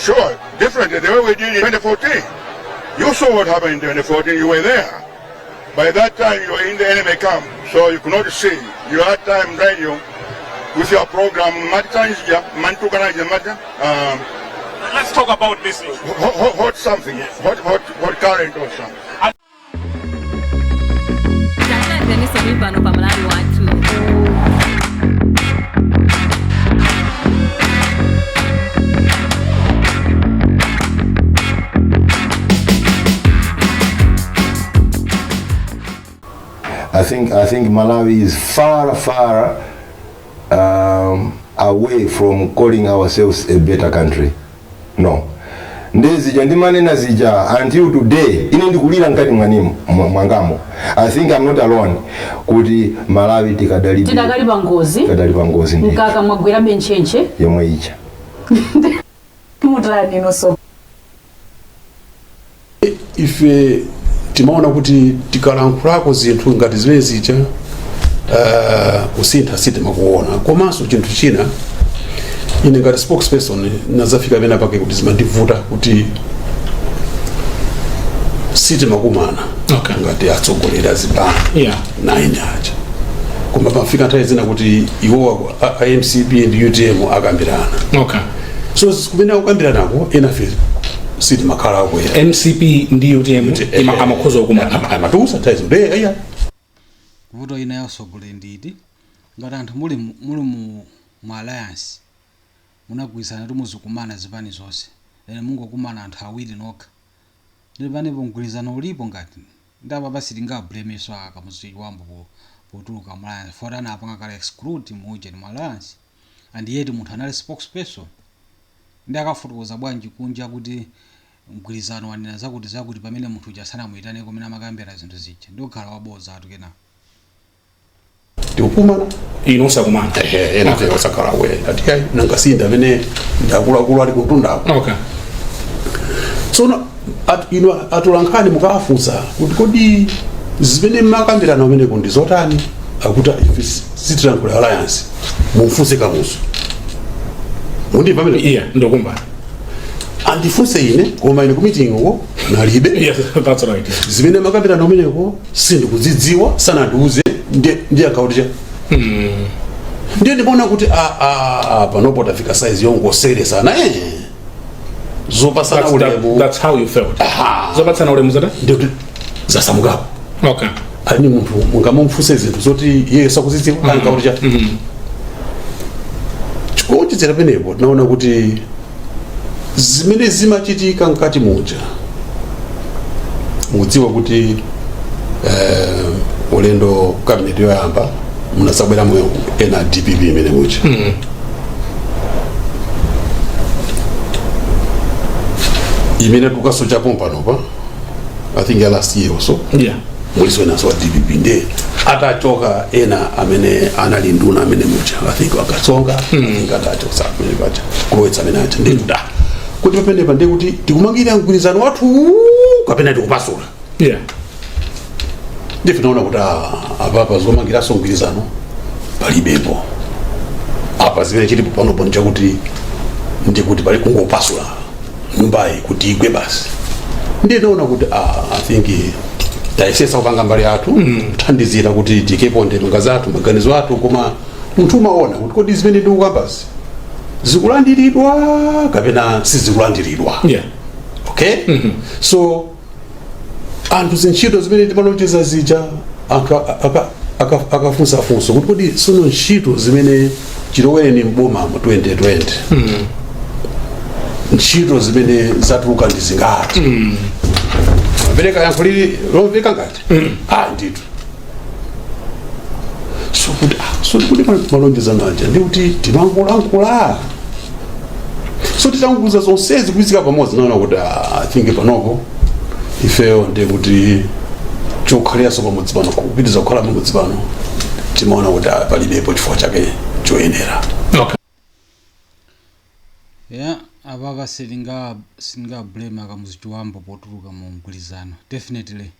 Sure, differently the way we did in 2014. You saw what happened in 2014, you were there. By that time, you were in the enemy camp, so you could not see. You had time radio with your program, Matanjia, Mantukanaja Mata, Let's talk about this issue. Hot, hot, hot something, hot, hot, hot current or something. Talandireniso muli pano pa Malawi Wathu. I think Malawi is far, far away from calling ourselves a better country. No. Ndezija ndimanena zija until today ine ndikulira mkati mwanimo mwangamo. I think I'm not alone kuti Malawi tikadali Tidakali pa ngozi. Tikadali pa ngozi ndi Mkaka mwagwerabe ntchentche. Yomwe ija. Mutani inonso? Ife timaona kuti tikalankhulako zinthu ngati zimene zija, kusintha sitimakuona. Komanso chinthu china, ine ngati spokesperson nazafika pena pake kuti zimandivuta kuti sitimakumana ngati atsogoleri azipani 9 aja, koma pamafika nthawi zina kuti iwowa a MCP ndi UTM akambirana. So kumene akukambiranako, enafe sitimakhala akwera. MCP ndi UTM amakhoza kukumana? Amatiuza nthawi zino iya. Vuto ina ya utsogoleri nditi ngati anthu muli mu alliance, munagwirizana kuti muzikumana zipani zonse, then mungokumana anthu awiri nokha, ndi panepo mgwirizano ulipo? Ngati ndi apapa sitingablameso a Kamuzu Chibambo potuluka mu alliance, poti anapanga kale exclude mu ujeni, mu alliance, and yet munthu anali spokesperson. Ndi akafotokoza bwanji kunja kuti mgwirizano wanena zakuti zakuti, pamene munthu uja sanamuyitane kumene amakambira zinthu zija? Ndi kukhala waboza atu kenako. Tikukumana. Inu osakumana? Ehe, ena fe osakhala we ati ayi, nanga sinda amene ndi akuluakulu ali kumtundako. Tsono inu atolankhani mukawafunsa kuti kodi zimene mmakambirana kumeneko ndi zotani, akuti ife sitilankhula alliance, mumfunse Kamuzu. Mundimva pamene? Iya, ndikumva. Andifunse ine, koma ine ku meeting uko nalibe. Yes, that's right. Zimene makambirana kumeneko sindikuzidziwa, sanandiuze. Ndiye akakuti cha ndiye ndimaona kuti panopo tafika size yongoseresana, zopasana ulemu. That's how you felt? Aha. Zopatsana ulemu zata? Ndiye kuti zasamukapo. Ani munthu mungamumfunse zinthu zoti iye sakuzidziwa, ankakuti cha chikuonjezera penepo, tinaona kuti zimene zimachitika mkati muja, mukudziwa kuti ulendo cabinet yoyamba munasabweramo ena DPP imene muja. Imene tukasochapo panopa, I think ya last year or so, muliso enanso wa DPP. Nde atachoka ena amene anali nduna amene muja, I think akasonga, I think atachoka amene paja kulowetsa amene aja, ndi da kuti pamenepa ndiye kuti tikumangira mgwirizano wathu kapena tikupasula? Ndife tinaona kuti apapa zomangiranso mgwirizano palibepo apa. Zimene chilipo panopo nchakuti ndikuti pali kungopasula nyumbayi kuti igwe basi. Ndiye tinaona kuti I think tayesesa kupanga mbali yathu, kuthandizira kuti tikepo ndemanga zathu, maganizo athu, koma munthu umaona kuti kodi zimene ndikukambazi zikulandiridwa kapena sizikulandiridwa? Okay, so anthu zintchito zimene timalonjeza zija, anthu akafunsa funso kuti kodi sono ntchito zimene chilowereni mboma mu 2020, ntchito zimene zatuluka ndi zingati, apereka yankho lili lomveka ngati ndithu. So kuti so kuti malonjezano aja ndi kuti timangolankhula. So titanguza zonsezi kuyizika pamodzi, naona kuti I think panopo ifeyo ndi kuti chokhaliranso pamodzi pano, kupitiza kukhala pamodzi pano, timaona kuti palibepo chifukwa chake choyenera. Yeah, apapa sitinga blame a Kamuzu Chibambo potuluka mu mgwirizano. Definitely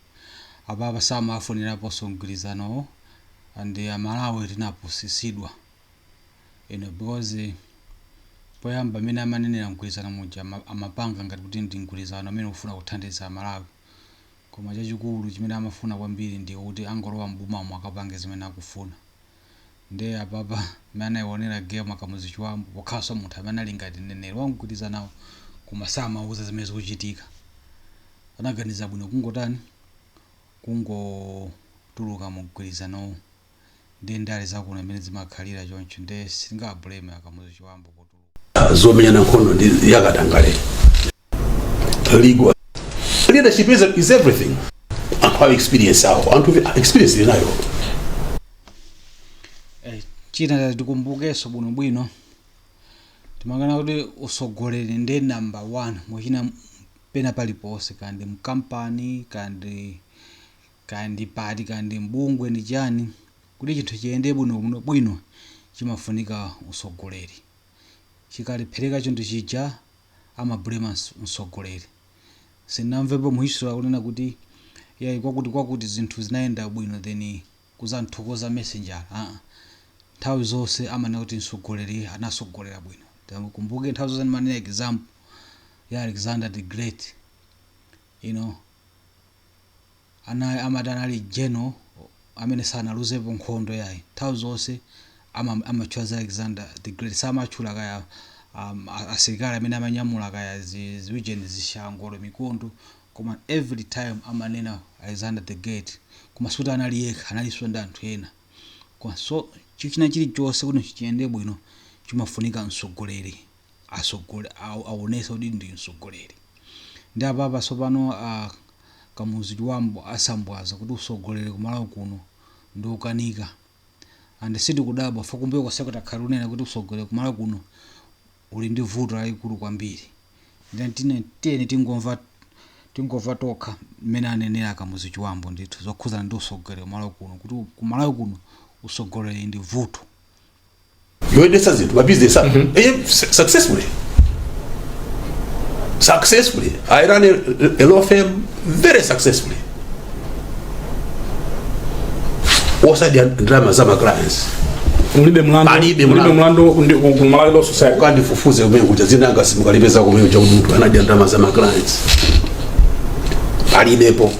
apapa samafuniraponso mgwirizanowo, and Amalawi tinapusisidwa because Poyamba amene amanenera mgwirizano muja amapanga ngati kuti ndi mgwirizano amene ufuna kuthandiza Amalawi, koma chachikulu chimene amafuna kwambiri ndi kuti angolowa mbumamo akapange zimene akufuna. Ndiye apapa mmene anayionera game Akamuzu Chibambo, pokhalanso munthu amene ali ngati mneneri wa mgwirizanowo koma samauza zimene zikuchitika, anaganiza bwino kungotani, kungotuluka mu mgwirizanowo. Ndiye ndale zakuno imene zimakhalira choncho, ndiye sitingablame Akamuzu Chibambo potuluka. Zomenyana nkhondo ndi yakatangale, legal leadership is everything. Anthu awo experience awo, anthu experience linayo. China tikumbukenso bwinobwino, timakana kuti usogoleri ndi number one muchina pena paliponse, kandi mkampani, kandi pati, kandi mbungwe, ndi chani, kuti chinthu chiyende bwino bwino bwino chimafunika usogoleri. Chikalephereka chinthu chija amablame msogoleri. Sinamvepo mu history akunena kuti yayi, kwakuti kwakuti zinthu zinayenda bwino, then kuzanthokoza messenger. Nthawi zonse amanena kuti msogoleri anasogolera bwino. Kumbuke nthawi zonse ndimanena example ya Alexander the Great. Amati anali general amene sanaluzepo nkhondo yayi. Nthawi zonse amatchula za Alexander the Great, samatchula kaya asilikali amene amanyamula kaya ziwijeni, zishangolo, mikondo, koma every time amanena Alexander the Great. Koma sikuti anali yekha, analinso ndi anthu ena. Koma so china chilichonse kuti chiyende bwino chimafunika mtsogoleri asogole, aonese kuti ndi mtsogoleri. Ndi apapa tsopano Kamuzu Chibambo asambwaza kuti usogoleri kumalawi kuno ndi ukanika, and sitikudabwa fo kumbuyo konseko takhala kunena kuti usogoleri kumalawi kuno uli ndi vuto lalikulu kwambiri. Ndiye tiyeni tingomva tokha mmene anenera Kamuzu Chibambo ndithu zokhuzana ndi usogoleri kumalawi kuno, kuti kumalawi kuno usogoleri ndi vuto. Yoyendetsa zinthu, mabizinesi ako, successfully, successfully. I run a law firm very successfully, osadya ndalama za ma clients. Mulibe mlandu? Palibe. Mulibe mlandu. Mlandu ku Malawi Law Society? Ukandifufuze kumene kuja, zinanga simukalipeza kumene kuja kuti munthu anadya ndalama za ma clients. Palibepo.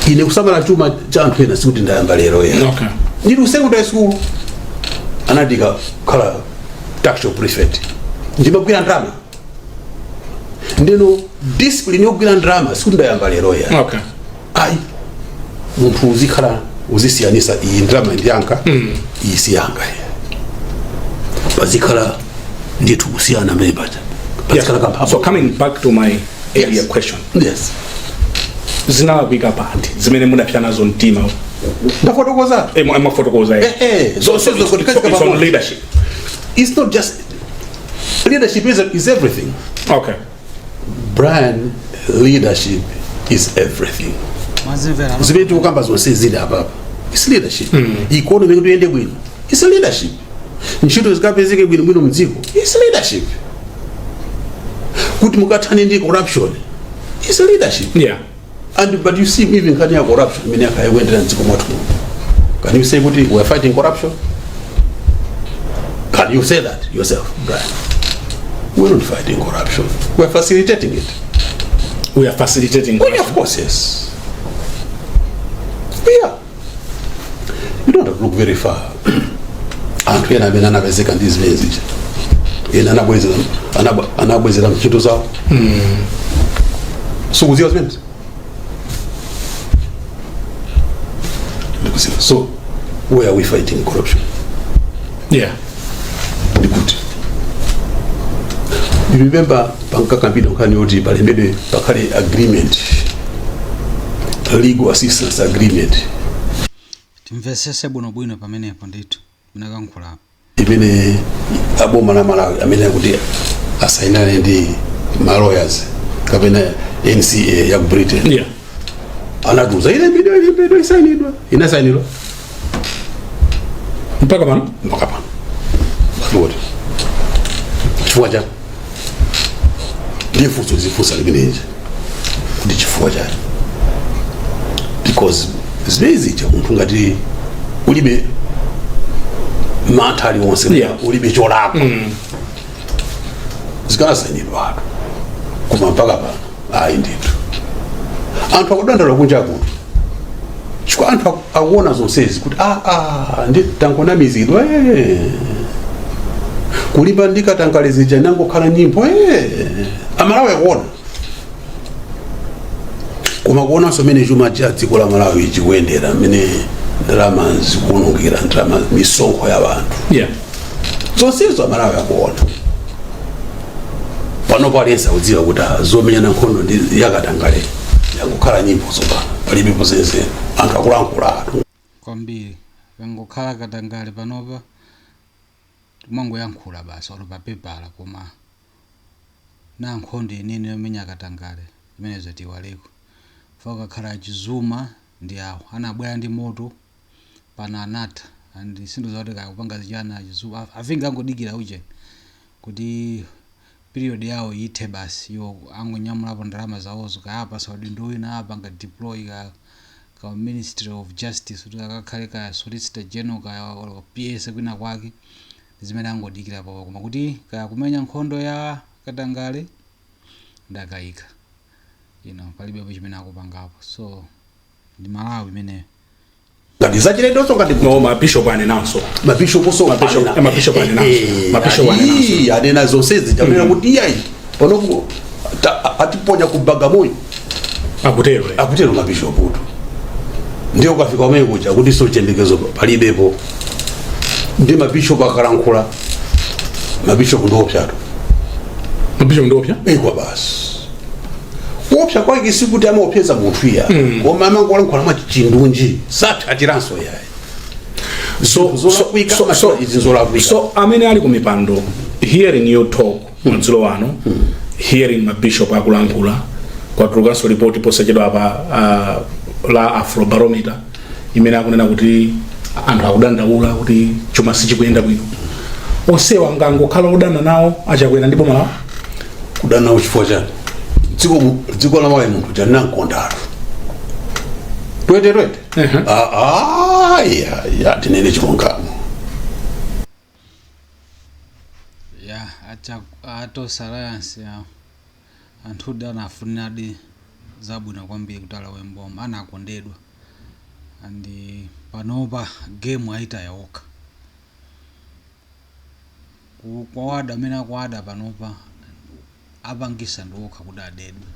Ine kusamala chuma cha anthu ena sikuti ndayamba lero ya. Ndili ku secondary school anandika kukhala tuckshop prefect, ndimagwira ndalama. Ndino discipline yogwira ndalama sikuti ndayamba lero ya. Ayi, munthu uzikhala uzisiyanisa, iyi ndalama ndi yanga, iyi si yanga. Pazikhala ndithu kusiyana mbere paja, pazikhala kamphamvu. So coming back to my earlier question, Yes. zinalakwika pati zimene mudapsa nazo mtima? Ndafotokoza. Mwafotokoza. Zonse So it's on leadership. It's not just leadership, is everything. Brian, leadership is everything. Mwazimvera? Zimene tikukamba zonse zili apapa is leadership. Economy kuti iyende bwino is leadership. Ntchito zikapezeke bwinobwino mdziko is leadership. Kuti mukathane ndi corruption is leadership. And but you see, even nkhani ya corruption imene yakhala ikuyendera mdziko mwathu muno, can you say kuti we are fighting corruption? Can you say that yourself, Brian? We're not fighting corruption, we're facilitating it. We are facilitating? Well, of course, yes, we are. You don't have to look very far. Anthu ena amene anapezeka ndi zimene zija, ena anabwezera ntchito zawo. Sukuziwa zimenezi? Ndikuziwa. So where are we fighting corruption? Ndikuti you remember pankakambidwa nkhani yoti palembedwe, pakhale agreement, legal assistance agreement. Timvesese bwinobwino pamenepo ndithu munakankhulapo. Imene aboma la Malawi amene akuti asainane ndi ma lawyers kapena NCA ya ku Britain. Anatuza ilembedwa, ilembedwa, isainidwa, inasainidwa. Mpaka pano? Mpaka pano kuti chifukwa chani? Ndiye funso zifunsa limeneli kuti chifukwa chani? Because zimene zija munthu ngati ulibe mantha aliwonse, ulibe cholakwa. Zikanasayinidwa atu, koma mpaka pano ayi ndithu. Anthu akudandaula kunja kuno chifukwa anthu akuona zonsezi kuti ndi tangonamizidwa, kulimba ndi katangale zija nangokhala nyimbo. Amalawi akuona, koma kuonanso mmene chuma cha dziko la Malawi chikuyendera, mmene ndalama zikuwonongera, ndalama, misonkho ya anthu, zonsezo Amalawi akuona. Panopo aliyense akudziwa kuti zomenyana nkhondo ndi yakatangale yakukhala nyimbo tsopano, palibepo zenizeni. Anthu akulankhula atu. Kwambiri. Kangokhala katangale panopa kumangoyankhula basi olo papepala, koma na nkhondo inene yomenya katangale imenezo tiwaleko. Fa kakhala Chizuma ndi awo anabwera ndi moto pano anatha, and sindizo kuti kakupanga zichana Chizuma. I think angodikira uje kuti period yawo ithe basi, iwo angonyamulapo ndalama zawozo, kayapa saudindo wina apanga deploy ka Ministry of Justice kuti akakhale ka Solicitor General ka or PS kwina kwake, zimene angodikira papo. Koma kuti kaya kumenya nkhondo ya katangale, ndakayika, palibepo chimene akupangapo. So ndi Malawi imeneyo. Ngati zachilendonso ngati No, mabishop anenanso. Mabishopu. Mabishop anenanso. Mabishop anenanso. Anena zonsezi, chakunena kuti iyayi, panopo atiponya ku Bagamoyo. Akutero, eh. Akutero mabishoputu. Ndiye ukafika umene kuja kuti so chiyembekezo palibepo, ndi mabishopu akalankhula, mabishopu ndiopsatu. Mabishop ndiopsa. Ikwa basi, kuopsa kwake sikuti amaopseza munthu iya, koma amangolankhula mwa chindunji, sapsatiranso yayi. Zolakwika, izi nzolakwika. So amene ali ku mipando, hearing you talk madzulo ano, hearing mabishop akulankhula, kwatulukanso ripoti posachedwa apa la Afrobarometer imene akunena kuti anthu akudandaula kuti chuma sichikuyenda bwino, onsewa ngangokhala odana nawo Achakwera ndi boma lawo? Kudana nawo chifukwa chani? Dziko la Malawi munthu chaninankondatu 2020. Ah, ah, ya, tinene chilungamo. Ya, acha a Tonse Alliance ya anthu anafuniradi zabwino kwambiri kuti alowe mboma, anakondedwa, and panopa game ayitaya okha. Kwawada amene akuwada panopa apangisa ndi okha kuti adedwe,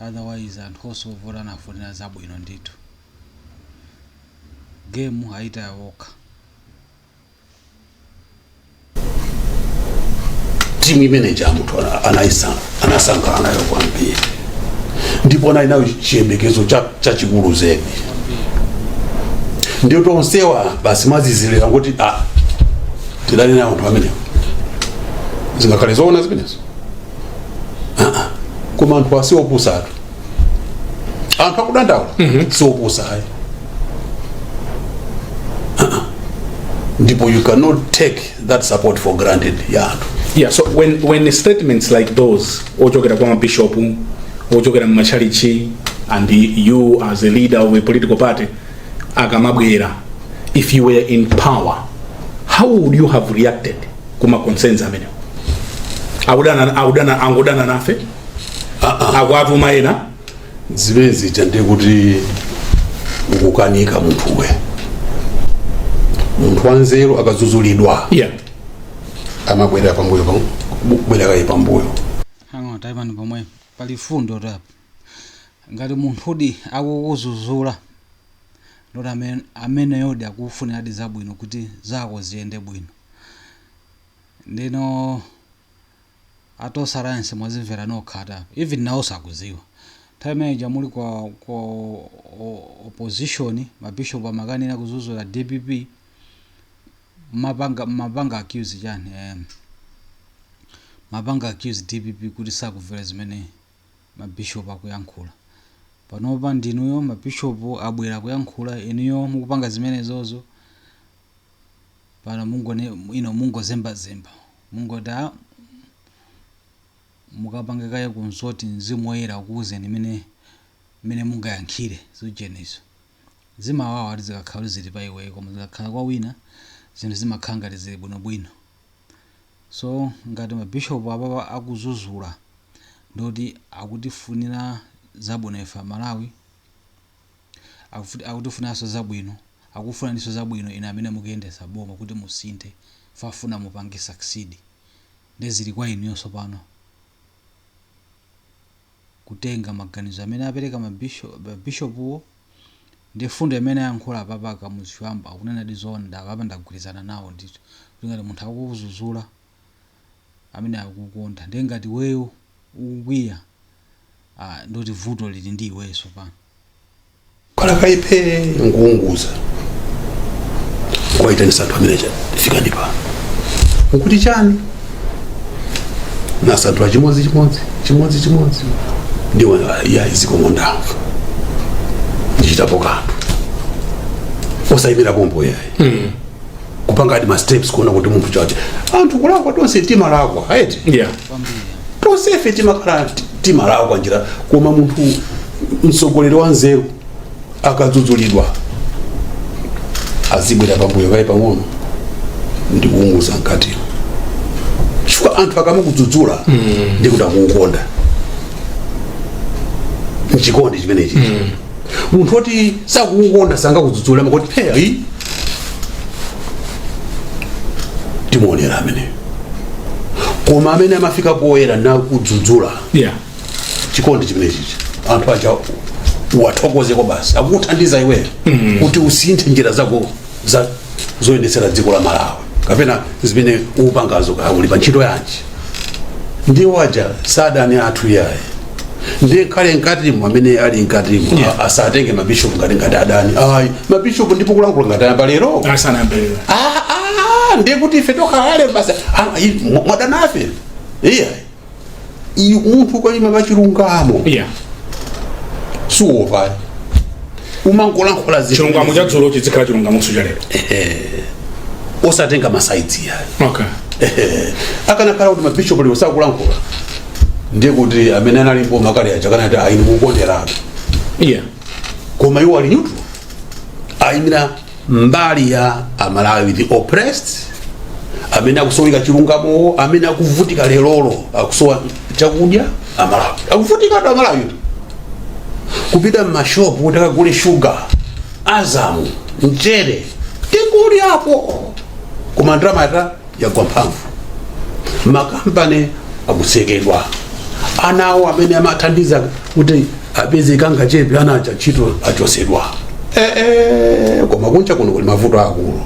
otherwise anthu onse ovota anafunira zabwino ndithu. Game ayitaya okha. Timu imene ja munthu anasangalala nayo kwambiri, ndipo anali nayo chiyembekezo chachikulu zedi. Ndiyo tonsewa basi mwazizilira kuti tidali nawo anthu amenewo, zingakhale zoona zimenezo? Ah. Koma anthu asiopusatu, anthu akudandaula siopusa ayi. Ndipo you cannot take that support for granted ya anthu. Yeah, so when statements like those ochokera kwa mabishop, ochokera mmachalichi, and you as a leader of a political party akamabwera, if you were in power, how would you have reacted kuma concerns amenewo? Akudana, akudana, angodana nafe, akuatuma ena. Zimene zija ndiye kuti ukukanika munthuwe. Munthu wanzeru akadzudzulidwa amabwerera pambuyo, kubwerera kaye pambuyo. Hang taimani pomwe pali fundo tapo. Ngati munthudi akukuzuzula, ndoti ameneyodi akufuniradi zabwino kuti zako ziyende bwino. Ndino a Tonse Alliance mwazimvera nokha atapo, even nawo sakuziwa. Nthawi imeneja muli kwa opposition, mabishop amakanira kuzuzula DPP, mapanga accuse chani? Mapanga accuse DPP kuti sakumvera zimene mabishop akuyankhula. Panopa ndinuyo mabishop abwera kuyankhula, inuyo mukupanga zimenezozo pano mungone ino mungozembazemba, mungoti mukapange kaye kunsoti Mzimu Woyera ukuwuzeni mene mungayankhire ziujenezo. Zimawawa ati zikakhala kuti zili pa iweyo, koma zikakhala kwa wina zinthu zimakhala ngati zili bwinobwino. So ngati mabishopu apapa akuzuzula, ndoti akutifunira zabwino ife Amalawi, akutifunanso zabwino, akufunaninso zabwino ine amene mukuyendesa boma kuti musinthe, fafuna mupange succeed. Ndezili kwa inuyonso pano kutenga maganizo amene apereka mabishopuwo ndi fundo imene ayankhula apapa. Kamuzu Chibambo akunena di zoona apapa, ndagwirizana nawo ndithu kuti ngati munthu akukuzuzula, amene akukonda, ndiye ngati weyo ukukwiya, ndoti vuto lili ndi iweso pano. Khala kaipe nkuunguza, kwaitanisa anthu amene fikani pano, nkuti chani, nasanthula chimodzi chimodzi, chimodzi chimodzi, ndiwo iya izikomo, ndamva, ndichitapo kanthu, osayimira pompo yayi, kupanga adi ma steps kuona kuti munthu chache anthu kulakwa, tonse timalakwa eti? Yeah. Kwambiri. Tonsefe timakhala timalakwa njira, koma munthu mtsogoleri wa nzeru akadzudzulidwa azibwera pambuyo kaye pang'ono ndikuunguza mkatimo, chifukwa anthu akamakudzudzula ndikuti akukukonda, mchikondi chimenechi. Munthu oti sakukukonda sangakudzudzula, makoti pheya iyi timuonera ameneyo. Koma amene amafika poyera nakudzudzula, chikondi chimenechichi, anthu aja uwathokozeko basi, akukuthandiza iweyo kuti usinthe njira zako za zoyendetsera dziko la Malawi kapena zimene ukupangazo, kaya uli pa ntchito yanji. Ndiye waja sadani athu yayi, ndiye khale mkatimo amene ali mkatimo asatenge mabishopu ngati adani ayi. Mabishopu ndipo kulankhula ngati ayamba lero? Asanayambelera. Ah, ah, ndiye kuti ife tokhalale basi, mwadanafe iya. Munthu ukayima pachilungamo suopa, umangolankhula zinthu. Chilungamo cha dzulo chizikhala chilungamonso cha lero. Osatenga ma sides yayi. Akanakhala kuti mabishopu lero sakulankhula, ndiye kuti amene analimbo makale aja kanati aini mukukonderatu. Koma iwo ali neutral, ayimira mbali ya Amalawi the oppressed, amene akusoweka chilungamo, amene akuvutika lerolo, akusowa chakudya. Amalawi akuvutika atu, Amalawi kupita mmashopu kuti akagule shuga, azamu, mchere, tengoli apo, koma ndalama yagwa mphamvu, makampani akutsekedwa, ana awo amene amathandiza kuti apeze kangachepe, ana aja ntchito achosedwa. Koma kunja kuno kuli mavuto akulu,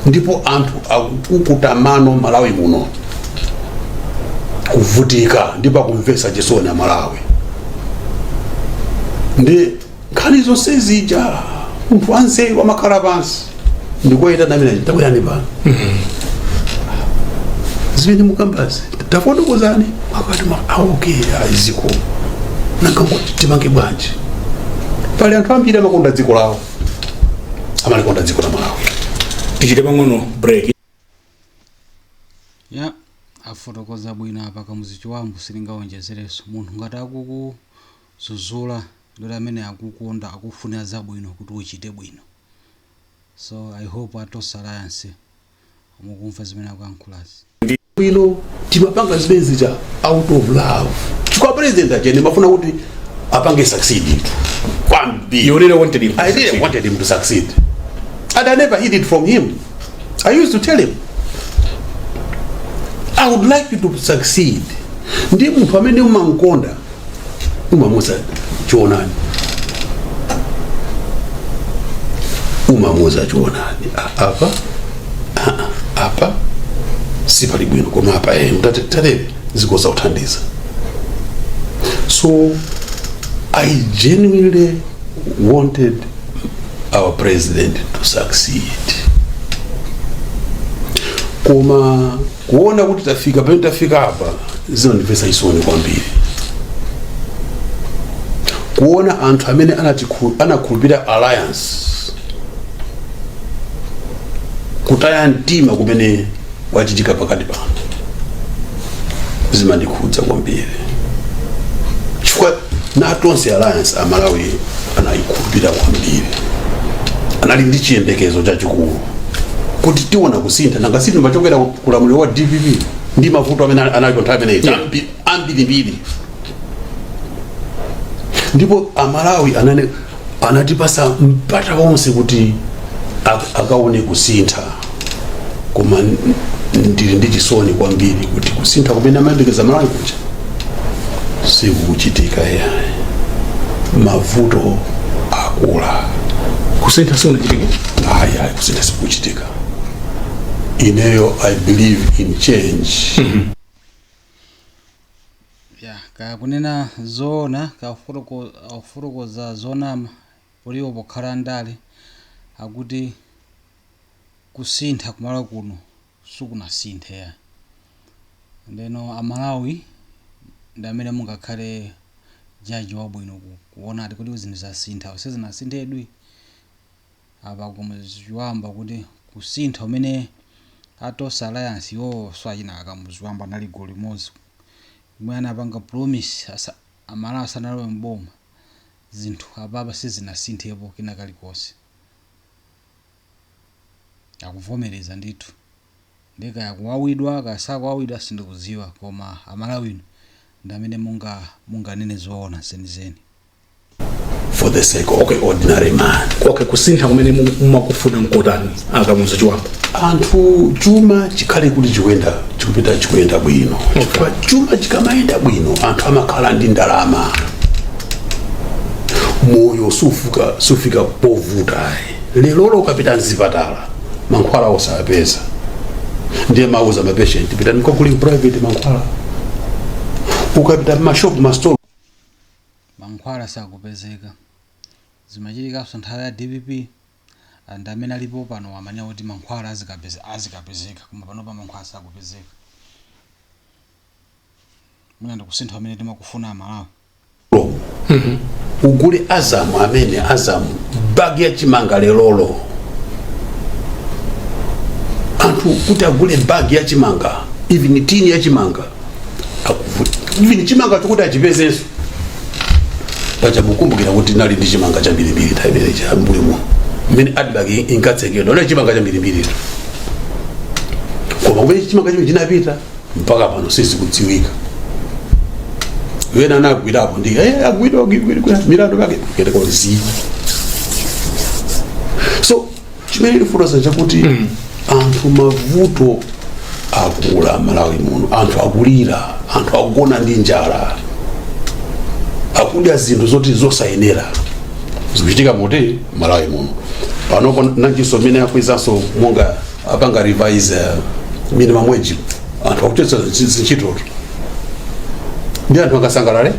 ndipo anthu akukukuta mano Malawi muno kuvutika, ndipo akumvesa chisoni Amalawi. Ndi nkhani zonse zija, munthu anzeru amakhala pansi ndikuwayitana amene, tabwerani pano, zimene mukambazi tafotokozani. Akati okay, aziko nanga timange bwanji? Pali anthu ambiri amakonda dziko lawo, amalikonda dziko la Malawi. Tichite pang'ono break. Ya, afotokoza bwino apa Kamuzu Chibambo, silingawonjezerenso. Munthu ngati akukuzuzula, ndoti amene akukonda, akufunira zabwino kuti uchite bwino. So I hope a Tonse Alliance mukumva zimene akuyankhulazi. Bwino, timapanga zimene zija out of love, chifukwa president achene mafuna kuti apange succeed itu kwambiri. You really wanted him to I really succeed. wanted him to succeed and I never hid it from him. I used to tell him, "I would like you to succeed." Ndi munthu amene umankonda umamuza choonani, umamuza choonani. Apa apa sipali bwino, koma apa tate zikoza kuthandiza. So I genuinely wanted our president to succeed, koma kuona kuti tafika pamene tafika apa zinandimvetsa chisoni kwambiri, kuona anthu amene anakhulupirira alliance kutaya mtima kumene wachitika pakati pano, zimandikhudza kwambiri, chifukwa na Tonse Alliance Amalawi anayikhulupirira kwambiri, anali ndi chiyembekezo chachikulu. Kuti tiona kusintha, nanga siti machokera kulamuliro wa DPP ndi mavuto amene analipo nthawi imeneyi ambirimbiri, ndipo Amalawi anane anatipasa mpata wonse kuti akaone kusintha. Koma ndili ndi chisoni kwambiri kuti kusintha kumene amayembekeza Malawi kuja sikukuchitika yayi, mavuto akula. Kusintha sikunachitike. Ayi, ayi, kusintha sikukuchitika. Ineyo I believe in change. Ya, kaya kunena zoona, kakufotokoza zonama, poliwo pokhala ndale, akuti kusintha kumalo kuno sikunasinthe ya. Ndeno Amalawi ndi amene mungakhale jaji wabwino kuona ati kuti zinthu zasintha, sizinasinthedwi. Apa kumuziwamba kuti kusintha umene a Tonse Alliance iwowo swachina akamuziwamba anali gulu limodzi imwe anapanga promise Amalawi asanalowe mboma, zinthu apapa sizinasinthepo kina kalikonse. Akuvomereza ndithu, ndikaya kuwawidwa kaya sakuwawidwa sindikudziwa, koma Amalawino ndi amene munganene zoona zenizeni. For the sake of ordinary man. Okay, kusintha kumene mumakufuna nkotani, Akamuzu Chiwamba? Anthu, chuma chikhale kuti chikuyenda, chikupita, chikuyenda bwino, chifukwa chuma chikamayenda bwino anthu amakhala ndi ndalama, moyo sufika povuta. Lero ukapita mzipatala mankhwala osapeza, ndiye mauza mapatient, "Pitani mukagule private mankhwala." Ukapita mmashopu, mastore Mankhwala sakupezeka, zimachitikanso nthawi ya DPP, and amene alipo pano amanena kuti mankhwala azikapezeka, koma panopa mankhwala sakupezeka. Mwina ndikusintha amene timakufuna Amalawi. Ugule azamu amene azamu bagi ya chimanga lerolo, anthu kuti agule bagi ya chimanga, even tini ya chimanga akuvuta, even chimanga chokuti achipezenso. Paja mukumbukira kuti nali ndi chimanga chambirimbiri nthawi imene cha mbuyo muno mmene ADMARC inkatsekedwa, nali chimanga chambirimbiri, koma kumene chimanga chimene chinapita mpaka pano sizikudziwika. Wena anagwirapo ndi agwidwa, agwidwa milandu yake keteko zi. So chimene ndikufotokoza chakuti anthu mavuto akula Malawi muno, anthu akulira, anthu akugona ndi njala, akudya zinthu zoti zosayenera. Zikuchitika muti Malawi muno panopo. Nanjinso mmene akwezanso, monga apanga revise minimum wage, anthu akuchotsa zintchitoto, ndi anthu angasangalale?